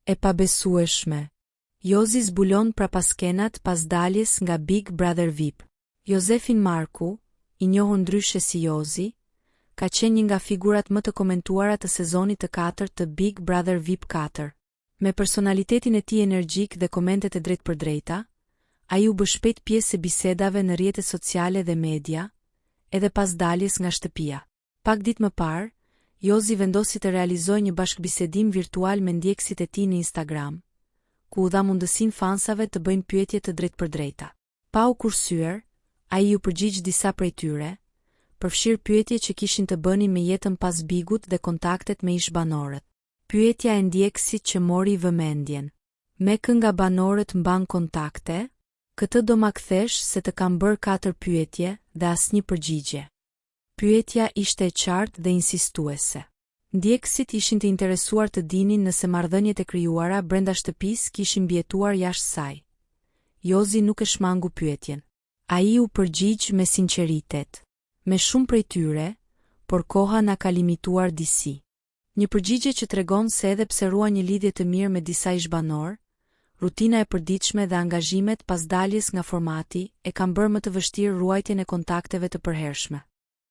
E pabesueshme. Jozi zbulon prapaskenat pas daljes nga Big Brother VIP. Jozefin Marku, i njohur ndryshe si Jozi, ka qenë një nga figurat më të komentuara të sezonit të katërt të Big Brother VIP 4. Me personalitetin e tij energjik dhe komentet e drejtpërdrejta, ai u bë shpejt pjesë e bisedave në rrjetet sociale dhe media, edhe pas daljes nga shtëpia. Pak ditë më parë, Jozi vendosi të realizojë një bashkëbisedim virtual me ndjekësit e tij në Instagram, ku u dha mundësinë fansave të bëjnë pyetje të drejtpërdrejta. Pa u kursyer, ai iu përgjigj disa prej tyre, përfshirë pyetje që kishin të bënin me jetën pas Bigut dhe kontaktet me ish-banorët. Pyetja e ndjekësit që mori vëmendjen. Me kë nga banorët mban kontakte? Këtë do ma kthesh se të kam bërë katër pyetje dhe asnjë përgjigje. Pyetja ishte e qartë dhe insistuese. Ndjekësit ishin të interesuar të dinin nëse marrëdhëniet e krijuara brenda shtëpisë kishin mbijetuar jashtë saj. Jozi nuk e shmangu pyetjen. Ai u përgjigj me sinqeritet. Me shumë prej tyre, por koha na ka limituar disi. Një përgjigje që tregon se edhe pse ruan një lidhje të mirë me disa ish-banorë, rutina e përditshme dhe angazhimet pas daljes nga formati e kanë bërë më të vështirë ruajtjen e kontakteve të përhershme.